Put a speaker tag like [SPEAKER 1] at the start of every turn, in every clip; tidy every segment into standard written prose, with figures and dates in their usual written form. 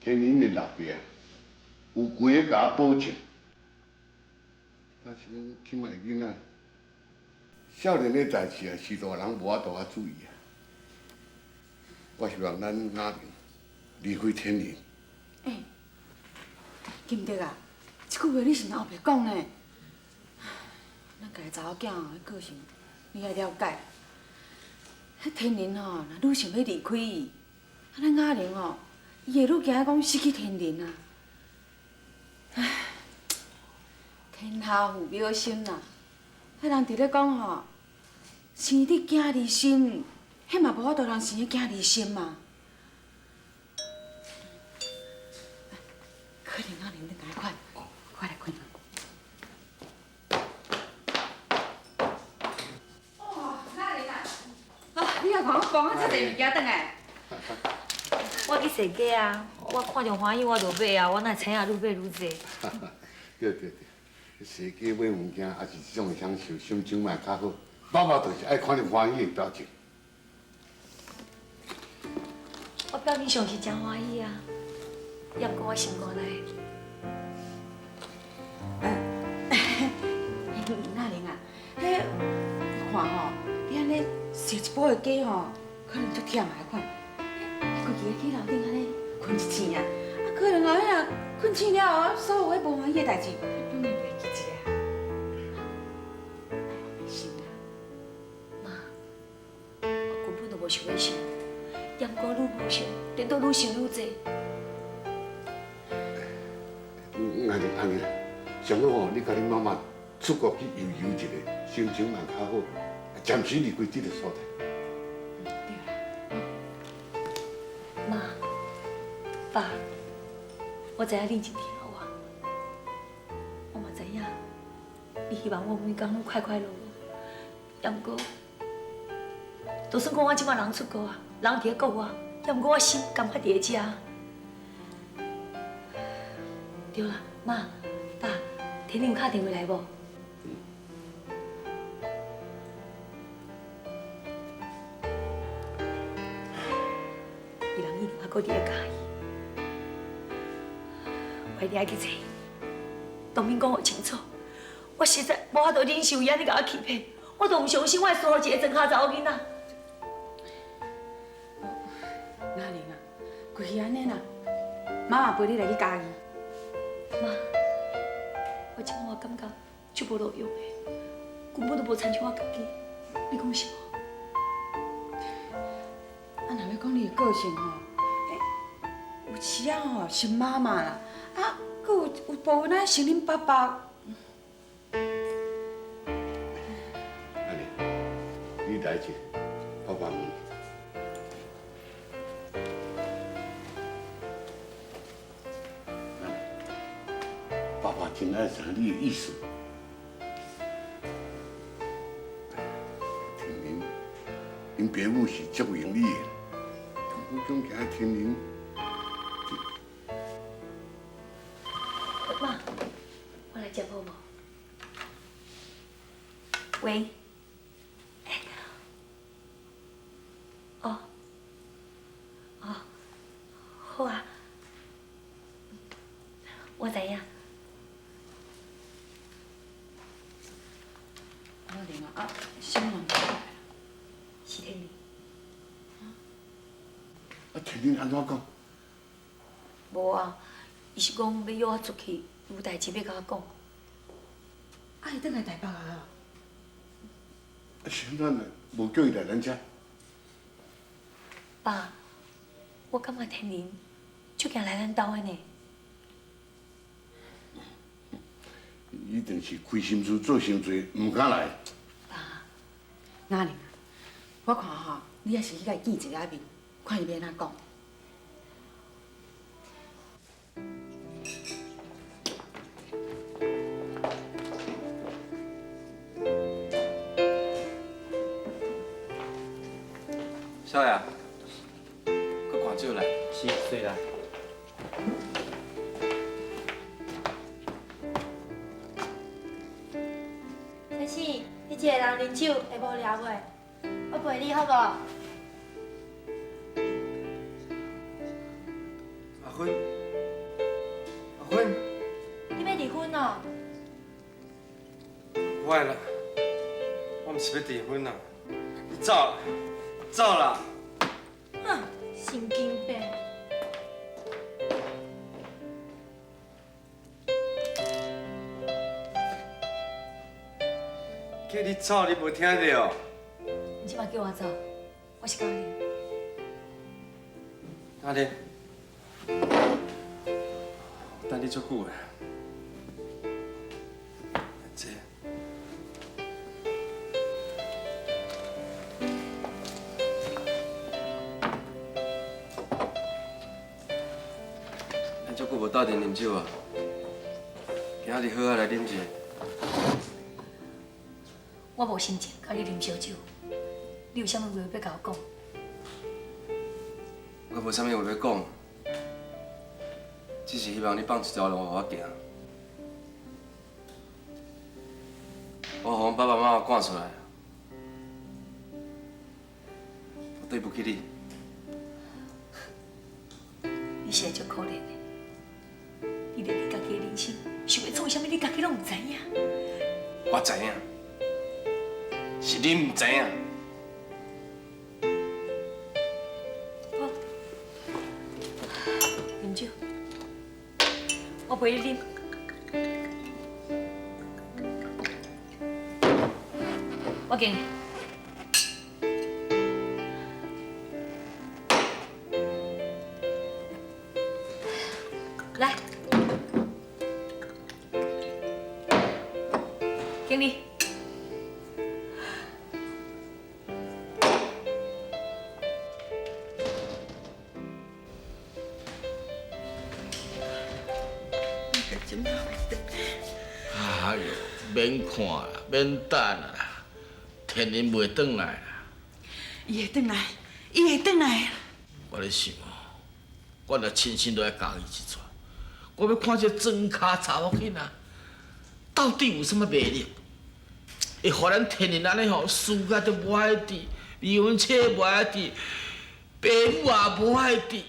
[SPEAKER 1] 天林的老爸有规个共我保证，但是讲这摆的囡仔，少年的代志啊，是大人无法度啊注意啊。我希望咱雅玲离开天林。
[SPEAKER 2] 欸，金德啊，這句話你是若烏白講呢？咱家的查某囝个性，你愛了解。彼天林吼，若愈想欲離開伊，啊，咱雅玲吼，伊會愈驚講失去天林啊。唉，天下父母心啦，彼人佇咧講吼，生佇囝兒心，彼嘛無法度通生佇囝兒心嘛。可能雅玲你共款，我來開門。哦，雅玲啊，啊，你也看我搬啊遮濟物件轉來。
[SPEAKER 3] 我去踅街啊，我看著歡喜我就買啊，我哪會知影愈買愈濟。
[SPEAKER 1] 對對對，踅街買物件也是一種享受，心情嘛較好。爸爸就是愛看你歡喜的表情。
[SPEAKER 3] 我表面上是誠歡喜啊，也毋過我心肝內。
[SPEAKER 2] 雅玲啊，彼看吼，你按呢踅一晡的街吼，可能足忝的款。規日去樓頂按呢睏一醒啊，啊可能哦，彼若睏醒了後，所有彼無歡喜的代誌，攏會袂記一下。放心啦，
[SPEAKER 3] 媽，我根本就無想欲想，也毋過愈無想，顛倒愈想愈濟。
[SPEAKER 1] 按呢按呢，上好吼，你佮恁媽媽出國去遊遊一下，心情嘛較好，暫時離開這個所在。
[SPEAKER 2] 對啦。
[SPEAKER 3] 媽，爸，我知影恁真疼我，我嘛知影，你希望我每工攏快快樂樂。也毋過，就算講我這擺人出國啊，人佇咧國外，也毋過我心甘還佇咧遮。對啦，媽，爸，天林有敲電話來無？伊人一定猶閣佇咧嘉義，我一定愛去揣伊，當面講予清楚。我實在無法度忍受伊按呢共我欺騙，我都毋相信我會輸予一個莊跤查某囡仔。
[SPEAKER 2] 雅玲啊，規氣按呢啦，媽媽陪你來去嘉義。
[SPEAKER 3] 媽，我這擺我感覺足無路用的，根本就無親像我家己。你講是無？
[SPEAKER 2] 啊，若欲講你的個性吼，欸，有時仔吼像媽媽啦，啊，閣有部分仔像恁爸爸。
[SPEAKER 1] 按呢，你來者，爸爸問你。爸爸真愛知你的意思。天林，恁爸母是足用你的，我總驚天林。
[SPEAKER 3] 媽，我來接好無？喂，欸，哦，哦，好啊，我知影。
[SPEAKER 2] 雅玲啊，啊，啥物人來？
[SPEAKER 3] 是天林。
[SPEAKER 1] 啊，天林按怎講？
[SPEAKER 3] 無啊，伊是講欲約我出去，有代誌欲共我講。
[SPEAKER 2] 啊，伊轉來台北啊？
[SPEAKER 1] 啊，是按怎無叫伊來咱遮？
[SPEAKER 3] 爸，我感覺天林足驚來咱兜的呢。
[SPEAKER 1] 伊一定是虧心事做傷濟，毋敢來。
[SPEAKER 3] 爸，
[SPEAKER 2] 雅玲啊，我看吼，你抑是去共伊見一下面，看伊欲按怎講。
[SPEAKER 4] 少爺，閣灌酒來。
[SPEAKER 5] 是，隨來。
[SPEAKER 6] 先生，你一个人啉酒會無聊袂？我陪你好無？
[SPEAKER 4] 阿芬，我啦，我毋是欲离婚啦，你走啦，走啦！
[SPEAKER 6] 哼，神经病！
[SPEAKER 4] 叫你走，你无听著？
[SPEAKER 3] 你這擺叫我走，我是教你。
[SPEAKER 4] 阿玲，我等你足久的。坐。咱足久无斗阵啉酒啊，今仔日好好来啉一下。
[SPEAKER 3] 我无心情佮你啉烧酒，你有啥物话欲共我讲？
[SPEAKER 4] 我无啥物话欲讲，只是希望你放一条路予我行。我予阮爸爸妈妈赶出来，我对不起你。
[SPEAKER 3] 你实在足可怜的，你连你家己的人生想欲创啥物，你家己拢毋知影。
[SPEAKER 4] 我知影，是你毋知影。
[SPEAKER 3] 好，啉酒，我陪你啉。我敬你。来，敬你。
[SPEAKER 5] 哎呦，免看啦，免等啦，天仁袂转来啦。
[SPEAKER 2] 伊会转来，伊会转来。
[SPEAKER 5] 我咧想哦，我若亲身落来共伊一撮，我欲看这个庄跤查某囡仔到底有啥物魅力，会予咱天仁按呢吼，事业都无爱伫，未婚妻无爱伫，爸母也无爱伫。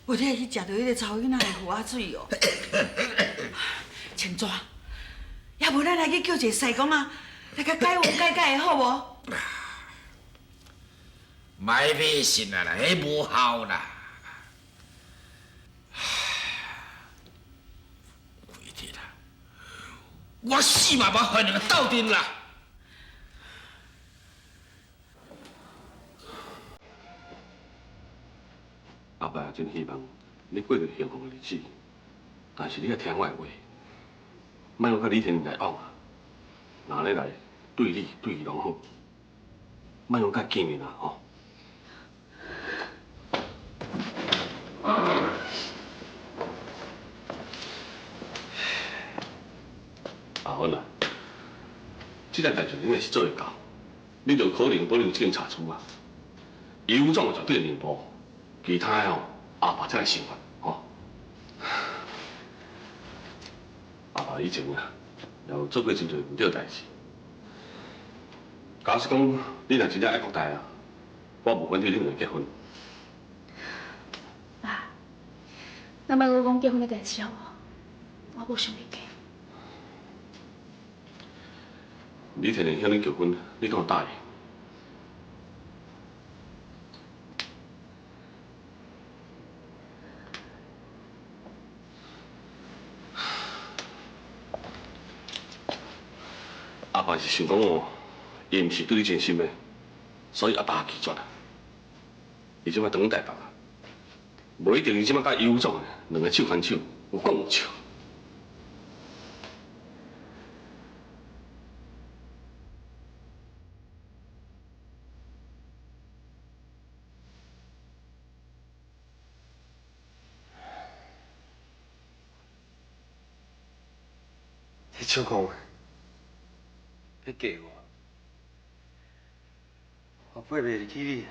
[SPEAKER 2] 无你会去食著彼个查某囡仔的芋仔水哦。穿纸，也无咱来去叫一个师公仔来共解冤解解的好无？
[SPEAKER 5] 莫迷信啊啦，彼无效啦。亏铁啦，我死嘛无予两个斗阵啦。
[SPEAKER 7] 阿爸也真希望你过著幸福的日子，但是你爱听我的话，莫阁佮李天林来往啊！若按呢来，对你对伊拢好，莫阁佮见面啊吼！阿芬啊，这件代志你若是做会到，你就可能保留这间茶厝啊。尤总绝对让步，其他的吼，阿爸才来想法吼。阿爸以前啊，也有做过真济毋对的代志。假使讲你若真正爱国大啊，我无反对恁两个结婚。
[SPEAKER 8] 爸，咱莫阁讲结婚的代志好无？我无想欲嫁。
[SPEAKER 7] 李天林向你求婚，你敢有答应？阿爸是想讲哦，伊毋是对你真心的，所以阿爸拒绝啦。伊这摆转台北啊，无一定伊这摆佮尤总两个手牵手，有讲有笑。
[SPEAKER 4] 你笑讲的，彼假我，我背袂起你。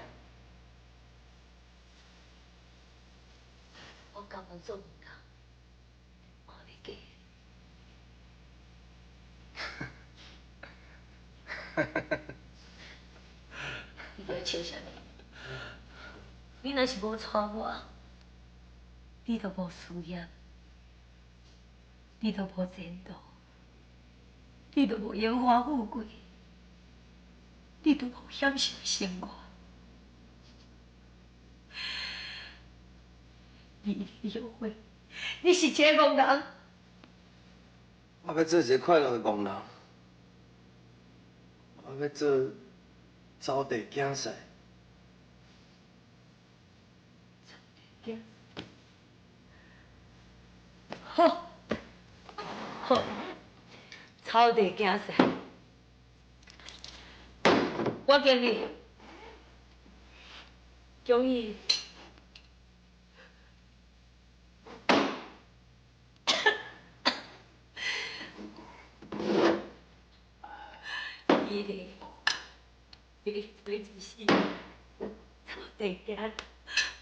[SPEAKER 3] 我甘愿做毋通，我袂嫁。你伫咧笑啥物？你若是无娶我，你就无事业，你就无前途。你都無榮華富貴，你都無享受生活，你一定後悔，你是一个戇人。
[SPEAKER 4] 我欲做一个快樂的戇人，我欲做草地囝婿。
[SPEAKER 3] 草地囝，好，好，草地囝婿，我敬你，恭喜。你你你就是草地囝，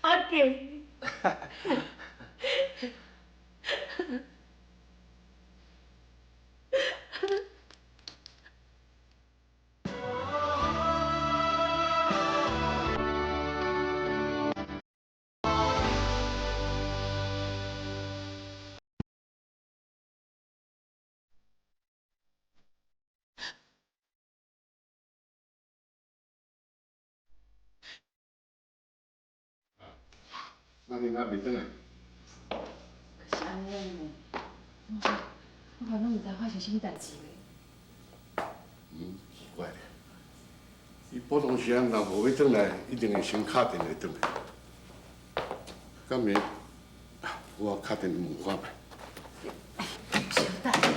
[SPEAKER 3] 我敬你。
[SPEAKER 1] 那你那袂转来？
[SPEAKER 2] 可是按呢呢，我我拢毋知发生啥物代志咧。
[SPEAKER 1] 嗯，奇怪咧，伊普通时阵若無欲轉來，一定會先敲電話轉來。敢會？我敲電話問看覓。
[SPEAKER 2] 小等下啦，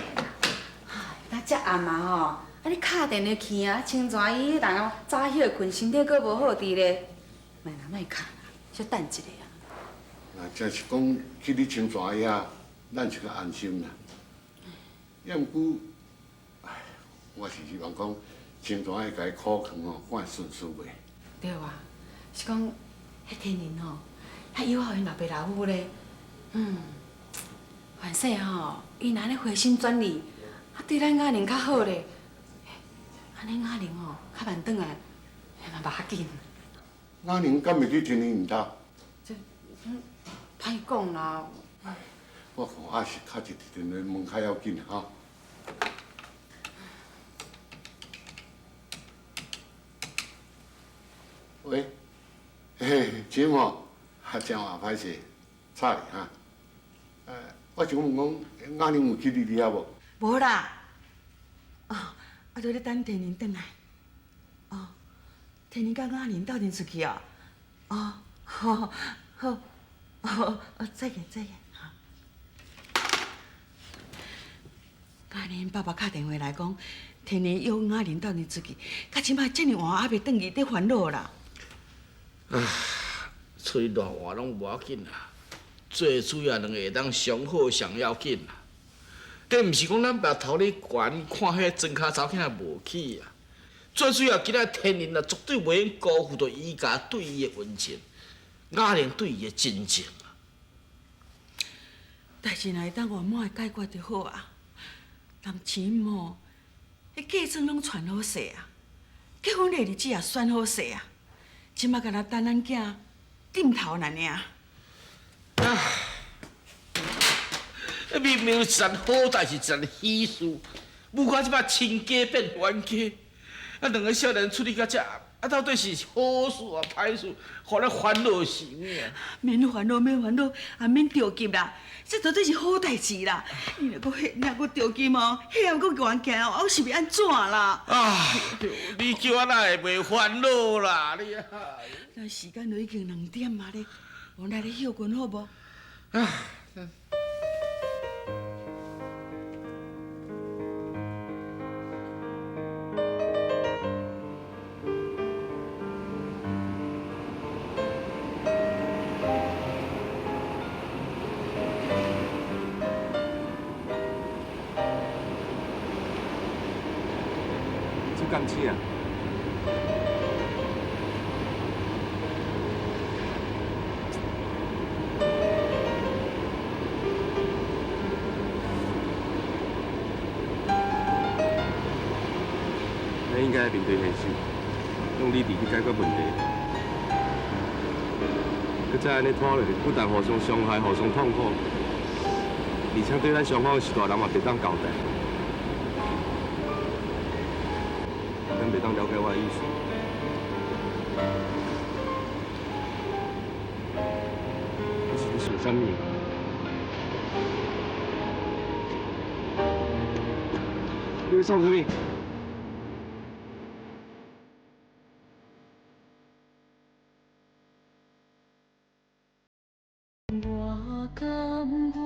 [SPEAKER 2] 哎，遮暗啊吼，啊你敲電話去啊，清泉伊彼人哦早歇睏，身體閣無好佇咧，莫啦，莫敲啦，小等一下啊。
[SPEAKER 1] 若真是講去你清泉遐，咱是較安心啦。抑毋過，唉，我是希望講清泉會共伊苦勸吼，看會順遂袂？
[SPEAKER 2] 對啊，是講彼天仁吼，遐友好𪜶老爸老母咧，嗯，凡勢吼，伊若按呢回心轉意，啊對咱雅玲較好咧，按呢雅玲吼較慢轉來，嘛無要緊。
[SPEAKER 1] 雅玲敢會去天仁𪜶兜？
[SPEAKER 2] 這，歹講啦。
[SPEAKER 1] 我看還是敲一個電話問較要緊吼。喂，嘿，姐母，啊，真话歹勢，吵你哈。我想問講，雅玲有去你遐無？
[SPEAKER 9] 無啦。哦，啊，就咧等天仁轉來。哦，天仁佮雅玲鬥陣出去哦。哦，好，好，好，再見，再見。雅玲爸爸敲電話來講，天仁約雅玲鬥陣出去，到這擺遮爾晚猶袂轉去，咧煩惱啦。
[SPEAKER 5] 唉，出去偌晚攏無要緊啦，最主要兩個會當相好上要緊啦。這毋是講咱白頭咧懸看彼個莊跤查某囝無去啊，最主要今仔天仁啊，絕對袂用辜負著伊家對伊的溫情，雅玲對伊的真情啊。
[SPEAKER 9] 代誌若會當圓滿的解決就好啊。人錢吼，彼嫁妝攏傳好勢啊，結婚的日子也選好勢啊，這擺干焦等咱囝點頭爾爾。
[SPEAKER 5] 啊！明明是一件好代志，一件喜事，無怪這擺親家變冤家，啊，兩个少年處理到這，啊，到底是好事抑歹事，予咱煩惱死啊！
[SPEAKER 9] 免煩惱，免煩惱，也免著急啦。這到底是好代誌啦！你若閣遐，若閣著急哦，遐閣懸起來哦，我是欲按怎啦？
[SPEAKER 5] 啊！你叫我哪會袂煩惱啦？你啊！
[SPEAKER 9] 咱時間都已經2點啊咧，我來咧歇睏好無？
[SPEAKER 5] 啊！
[SPEAKER 7] 做监视啊！咱應該面對現實，用理智去解決問題。閣再按呢拖落去，不但互相傷害、互相痛苦，而且對咱雙方的序大人嘛袂當交代。敢袂當了解我的意思？你是咧想啥物？你咧创啥物？
[SPEAKER 10] 我甘愿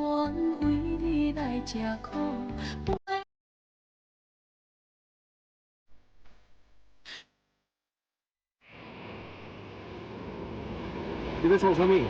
[SPEAKER 10] 為你來吃苦。
[SPEAKER 7] 你欲创啥物？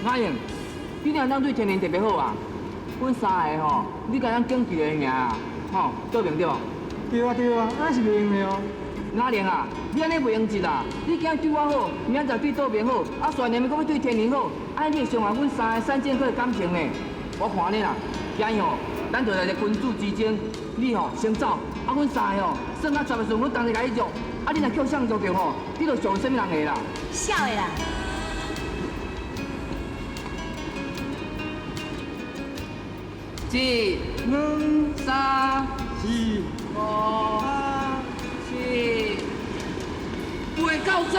[SPEAKER 11] 阿英，你哪当对天宁特别好啊？阮三个吼，你共咱拣一个尔，吼，对明对无？
[SPEAKER 12] 对啊对啊，按呢是袂用的哦。
[SPEAKER 11] 阿玲啊，你按呢袂用得啦！你今日对我好，明仔载对道明好，啊，煞连阁欲对天宁好，按呢你会伤害阮三个三剑客的感情呢。我看按呢啦，今日吼，咱就来一个君子之争，你吼先走，啊，阮三个吼算到十的时阵，阮同齐共你约，啊，你若叫谁约著吼，你就属啥物人的啦。
[SPEAKER 3] 痟的啦！
[SPEAKER 11] 一、两、三、四、五、七、八、九、十。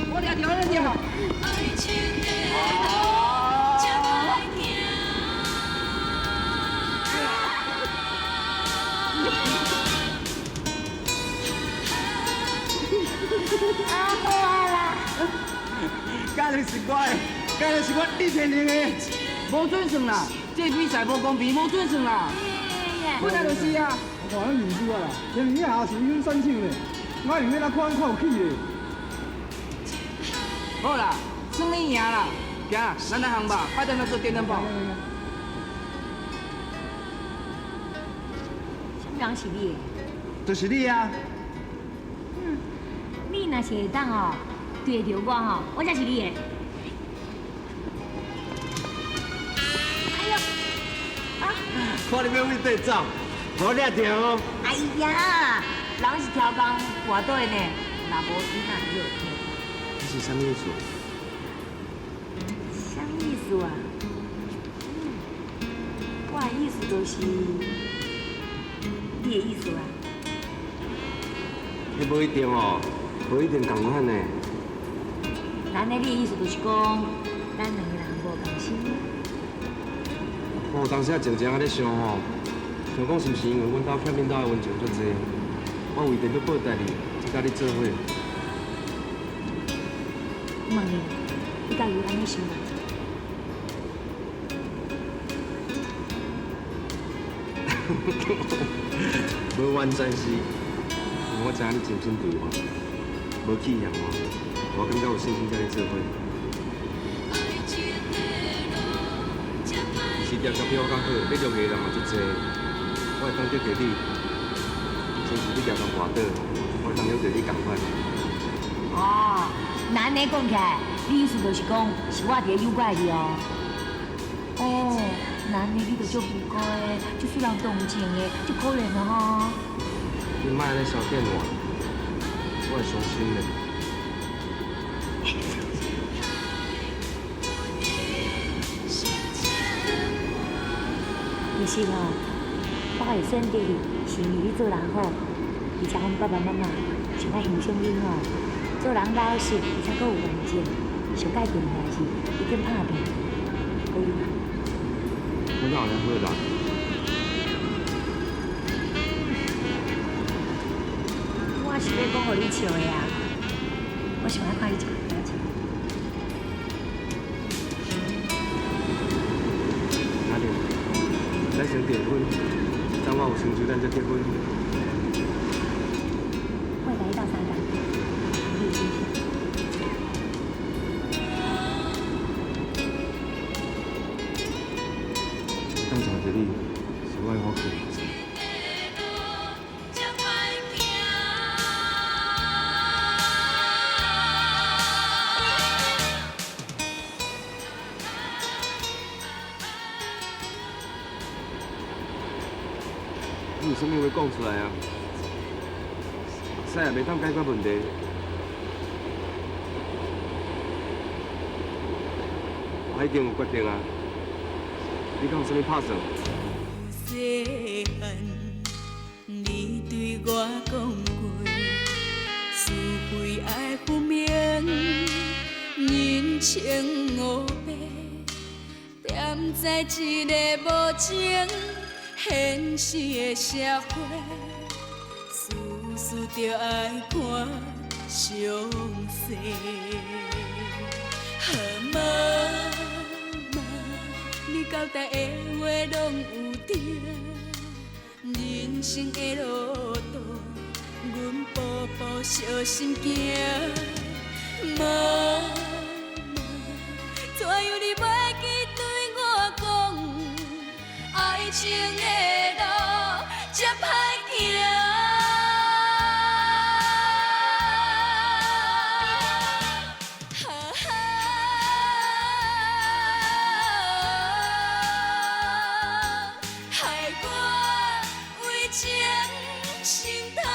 [SPEAKER 11] 我掠著，我掠著。
[SPEAKER 6] 啊好啊啦！
[SPEAKER 12] 敢就是我的，敢就是我李天宁的。
[SPEAKER 11] 无准算啦，这比赛无公平，无准算啦。本来就是啊。
[SPEAKER 12] 我看咱面子啊啦，天宁遐是阮选手呢，我用欲哪看看有气咧。
[SPEAKER 11] 好啦，算你赢啦，行，咱来行吧，快点来做电灯泡。
[SPEAKER 3] 啥物人是你的？
[SPEAKER 12] 就是你啊。
[SPEAKER 3] 嗯，你若是会当哦，对得著我吼，我才是你的。哎呦，啊！
[SPEAKER 4] 看你欲往佗走，无掠著哦。
[SPEAKER 3] 哎呀，人是超工跋倒的呢，若无伊哪会热？
[SPEAKER 7] 你是啥物意思？
[SPEAKER 3] 啥物意思啊？我的意思就是你的意思啊。
[SPEAKER 4] 彼无一定哦，无一定仝款呢。
[SPEAKER 3] 那按呢，你的意思就是讲，咱两个人无仝心。
[SPEAKER 4] 我有当时仔静静仔咧想吼，想讲是毋是因为阮兜欠恁兜的温情足济，我为著欲报答你，才佮你做伙。
[SPEAKER 3] 我问你，你敢有按呢想无？
[SPEAKER 4] 无完全是，因为我知影你真心对我，无欺骗我，我感觉有信心佮你做伙。其实业绩比我较好，欲录的人嘛足济，我会当得著你，亲像你常常跋倒，我会当得著你仝款。
[SPEAKER 3] 哦，那按呢讲起来，你意思就是讲，是我伫咧诱拐你哦？哦，那按呢你就足无辜的，足使人同情的，足可怜的吼。
[SPEAKER 4] 你莫按呢消遣我，我会伤心的。
[SPEAKER 3] 其实吼，我会选择你，是因为你做人好，而且阮爸爸妈妈上爱欣赏恁吼，做人老实，而且阁有原则，上盖重要是你肯拍拼，可以吗？
[SPEAKER 4] 我哪有遐好人？
[SPEAKER 3] 我是欲讲予你笑的啊，我想爱看你一个表情。
[SPEAKER 4] 阿玲，咱先订婚，等我有成就，咱才结婚。
[SPEAKER 3] 我会共你斗相共，你有信心？
[SPEAKER 4] 当娶著你，是有啥物話講出來啊？目屎也袂當解決問題。我已經有決定啊，你敢有啥物拍算？
[SPEAKER 10] 細漢，你對我講過，是非愛分明，人情烏白，踮在這个無情現實的社會，事事著愛看詳細。媽媽，你交代的話攏有對，人生的路途，阮步步小心行。媽媽，怎樣你袂記對我講，愛情的路這歹行。害我為情心痛。